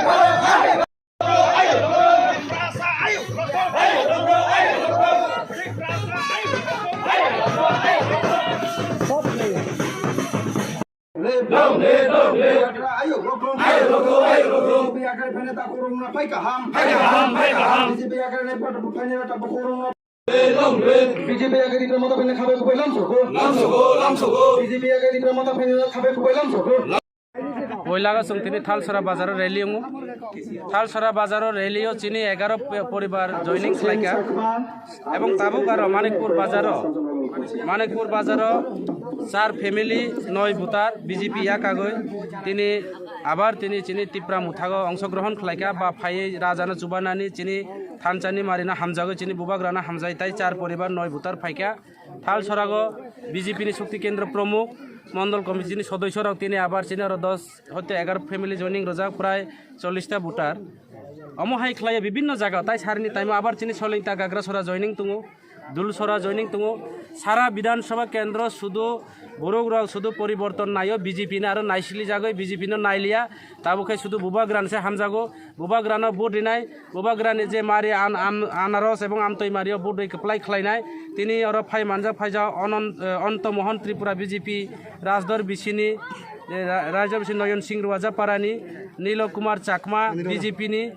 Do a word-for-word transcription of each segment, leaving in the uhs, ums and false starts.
Long live, long live. Ayuk, long live. Ayuk, long live. Ayuk, long live. B J P yakar phene ta kurung na pai kaham. Pai kaham, pai kaham. B J P yakar ne pat phene ta kurung na. Long live. B J P yakar ni mata phene khabe kubai lam soko. Lam soko, lam soko. B J P yakar ni mata phene khabe kubai lam soko. Poilago chwng tini Thalsora bazaro rally wngo. Thalsora bazaro rally o chini egaro pe-, poribar joining khlaikha. Ebong tabuk aro Manikpur bazaro, Manikpur bazaro char family, noi voter B J P yakagwi tini abar tini chini Tipra mothago ongshogrohon khlaikha ba phaiwi rajano chubanani chini thanchani marino hamjagwi chini bubagrano hamjai tai char poribar noi voter phaikha. Thalsorago B J P ni Shakti Kendra Pramukh, Mondol Committee ni sodoisyo rok tini abar chini aro dos hoite egar family joining rojak prai chollish ta voter. Omo hai khlaiya bibinno jaga tai sarini taimo abar chini Solingta Gagrasora joining tongo, Dulsora joining tongo. Sara Bidhan Sabha Kendro sudu borok rok sudu poriborton naio B J P ni aro naisili jagoi B J P no nailiya. Tabuk khe sudu bubagrano se hamjago. Bubagrano vote rinai, bubagrani je mari an-, am-, anaros ebong amtwi mario vote rwi kwplai khlainai. Tini oro phai manjak phaijak Onon-, eh, Onto Mohon Tripura B J P Rajdor bisini, eh, ra-, Rajdor bisini Noyon Singh Ruajaparani, Nilo Kumar Chakma B J P ni,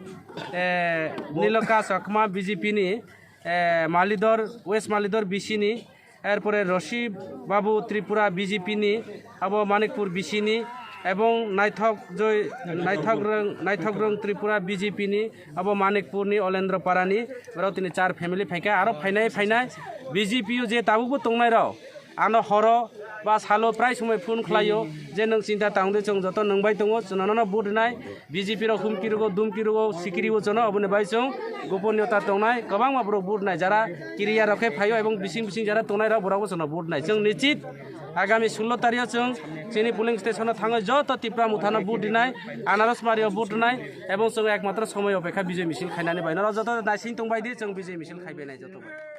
eh, Niloka Chakma B J P ni, eh, Malidor, West Malidor bisini, erpore Roshi Babu Tripura B J P ni, abo Manikpur bisini, ebong Naithok Joy, Naithok Rwng, Naithok Rwng Tripura B J P ni, abo Manikpur ni Olendro Parani, oro tini char family phaikha, aro phainai phainai B J P o je tabukbo tongnai rok, ano horo ba salo prai somoi phone khlaio, je nwng chinta tangde chwng joto nwng bai tongo, chwng nono vote rinai, B J P rok humki rwgo, dumki rwgo, sikiri o chwngno, aboni bai chwng goponiyota tongnai, kwbangma borok vote nai, jara kiriya rok khe phaio, ebong bising bising jara tongnai rok borok bo chwngno vote nai. Chwng nichit agami sullo tario chwng chini polling station o thangwi joto Tipra mothano vote rinai, Anaros Mario vote rinai, ebong chwng ekmatro somoi opekha Bijay misil khainani bai. Norok joto naising tongbai di, chwng Bijay misil khaibai nai joto bai.